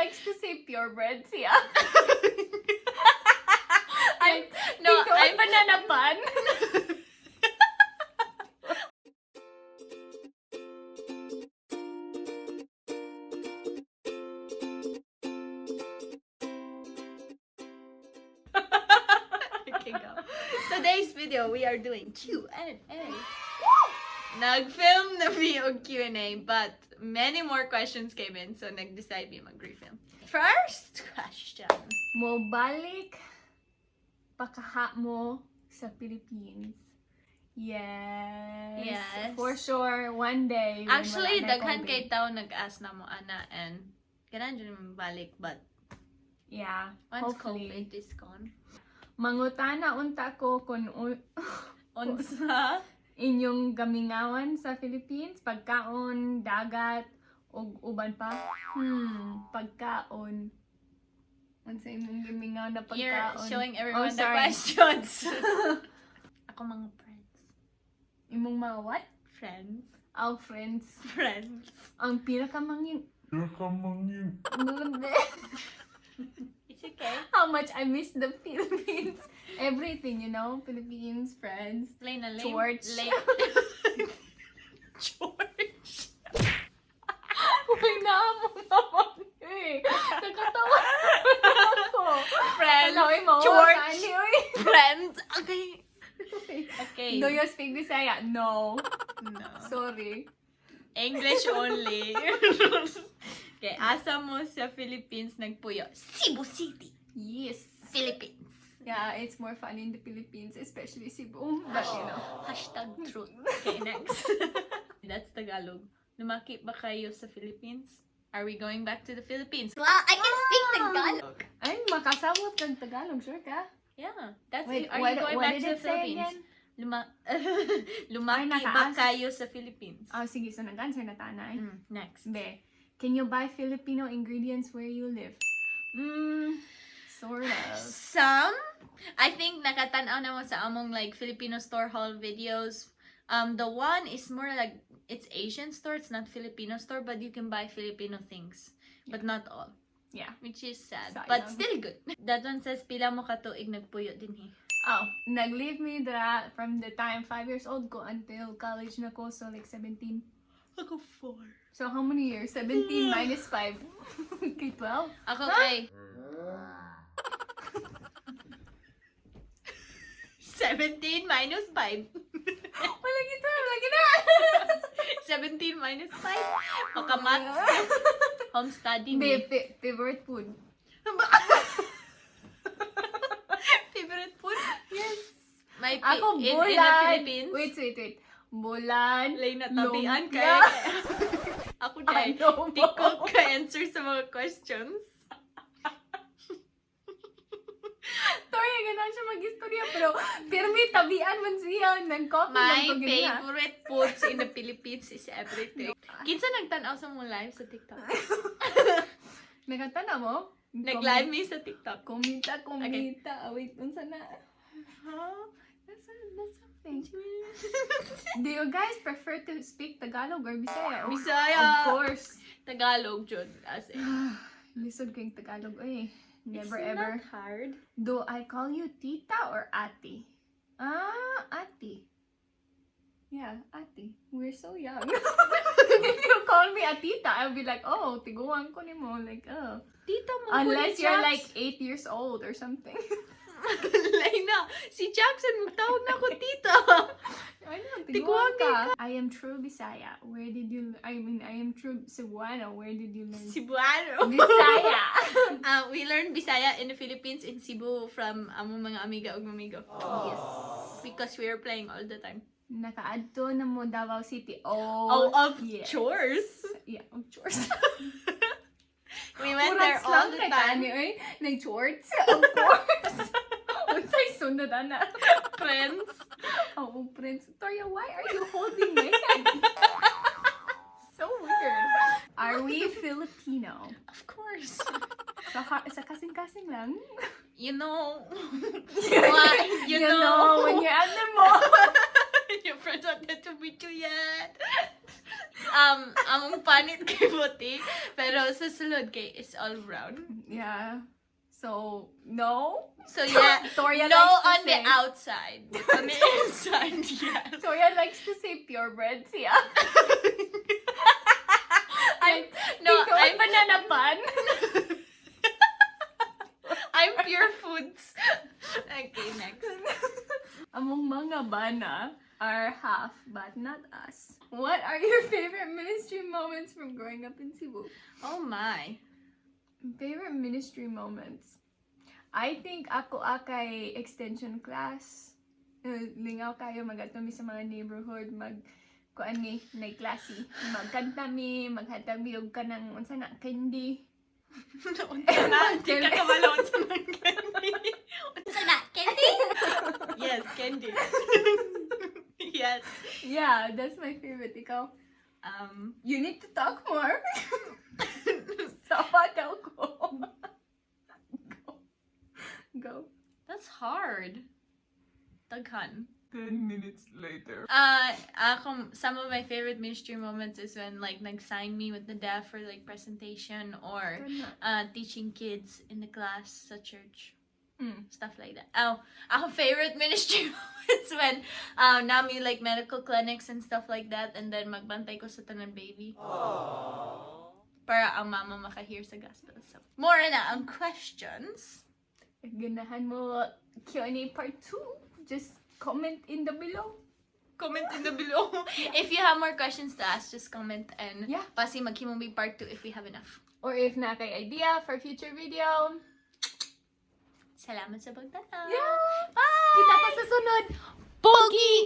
likes to say purebred siya. I'm no, Ikaw I'm banana pan. Okay, go. Today's video, we are doing Q&A. Nag-film na mi og Q&A, but many more questions came in, so nag-decide mi mag-refilm. First question. Mobalik pakaha mo sa Philippines. Yes. Yes. For sure, one day when Actually, wala na daghan COVID. Kay tao nag-ask na mo, ana, and ganahan jud mo balik, but once hopefully. COVID is gone. Mangutana unta ko kung Unsa? Inyong gamingawan sa Philippines, pagkaon, dagat, ug uban pa. Pagkaon. Unsa imong gamingaw na pagkaon? You're showing everyone Oh, the sorry. questions. Ako mga friends. Imong mga what? Friends. Our friends. Friends. Ang pinakamangin. Pinakamangin. It's okay. How much I miss the Philippines. Everything. Philippines, friends. Lane na lame. Church. Lame. Church. Uy, naamong naman eh. Nakatawa ako. Friends. Ala, oy, mawa Church. ka ani, oy. Friends. Okay. Okay. Do you speak Bisaya? No. No. Sorry. English only. Okay, asa mo sa Philippines nagpuyo? Cebu City, Yes. Philippines. Yeah, it's more fun in the Philippines, especially Cebu. But. #truth. Okay, next. That's Tagalog. Lumaki ba kayo sa Philippines? Are we going back to the Philippines? Well, I can speak Tagalog. Ay, makasabot kang Tagalog. Sure ka? Yeah. That's Wait, it. Are what, you going what back did to the it say Philippines? again? Lumaki Ay, ba nakaas. Kayo sa Philippines? Oh, sige. So, nag-answer na tanay. Next. Be, can you buy Filipino ingredients where you live? Sort of. Some, I think nakatanaw na mo sa among like Filipino store haul videos. The one is more like it's Asian store, it's not Filipino store, but you can buy Filipino things, but not all. Which is sad, Sayang. But still good. That one says pila mo katuig nagpuyo dinhi. Oh, nag-leave me dra from the time 5 years old ko until college na ko, so like 17. Ako 4. So how many years? 17 minus 5. Okay, 12? Ako kay 17 minus 5. Wala gito, wala gina! 17 minus 5. Maka-maths. Home study Be, me. favorite food? Favorite food? Yes. My Ako, in the bulan. Philippines. Wait, wait, wait. Bulan. Lay na tabian Lumpia. kaya. Ako dahil. Adobo. Di ko ka-answer sa mga questions. Sorry, ganun siya mag-istorya. Pero, pirmi, tabian man siya. Nag-coffee My lang ko ganyan. favorite foods in the Philippines is everything. Kinsa nagtan-aw sa mong live sa TikTok? Nakatana mo? Nag-live me sa TikTok. Kumita, kumita. Ah, wait, unsa na? Huh? That's something. Do you guys prefer to speak Tagalog or Bisaya? Bisaya! Of course. Tagalog, jud. As in. Lisod kayong Tagalog, eh. Never It's ever. not hard. Do I call you tita or ate? Ah, ate. Yeah, ate. We're so young. If you call me a tita, I'll be like, "Oh, tiguang ko nimo." Like, oh. Tita mo ko ni Unless you're Jax. like 8 years old or something. Lay na. Si Jackson, magtawag na ko tita. I know, Tiguang tiguang ka. I am true Bisaya. Where did you, I mean, I am true Cebuano. Where did you learn Cebuano. Bisaya? We learned Bisaya in the Philippines, in Cebu, from among mga amiga ug amigo. Yes. Because we were playing all the time. Nakaadto na mo Davao City. Oh, Oh, of yes. chores. Yeah, of chores. We went Murag there all slang the kay time. Tani, oy. Nag-chorts? Of course. Unsay sunod, ana? Friends. Oh, Prince. Toya, why are you holding my hand? So weird. Are we Filipino? Of course. Sa kasing-kasing lang. You know. Why? You know. When you're at the mall. Your friends wanted to meet you yet. Among panit kay puti, pero sa sulod kay is all brown. Yeah. So, no. So yeah, Toria no likes to on the say, outside, but on the inside, yes. Toria likes to say purebred siya. I'm no, Ikaw I'm banana pan. I'm pure foods. Okay, next. Among mga bana are half, but not us. What are your favorite ministry moments from growing up in Cebu? Oh my. Favorite ministry moments? I think ako akay extension class. Lingaw kayo mag-adto mi sa mga neighborhood, mag kuan mi, nay klase. Magkanta mi, maghatag mi og kanang unsa na, candy. Unsa na? Di ka kabalo unsa nang candy. Unsa na, candy? Yes, candy. Yes. Yeah, that's my favorite. Ikaw? You need to talk more. Sawa daw ko. Go. Go. That's hard. Daghan. 10 minutes later. Ako, some of my favorite ministry moments is when, like, nag-sign me with the deaf for, like, presentation or teaching kids in the class sa church. Stuff like that. Oh, ako favorite ministry moments when nami, like, medical clinics and stuff like that, and then magbantay ko sa tanan baby. Para ang mama makahear sa gospel. So, more na ang questions. If ganahan mo Q&A part 2, just comment in the below. Comment in the below. If you have more questions to ask, just comment and pasi maghimo mi part 2 if we have enough. Or if naa kay idea for future video. Salamat sa pagtanaw. Yeah! Bye! Kita ta sa sunod! Pogi!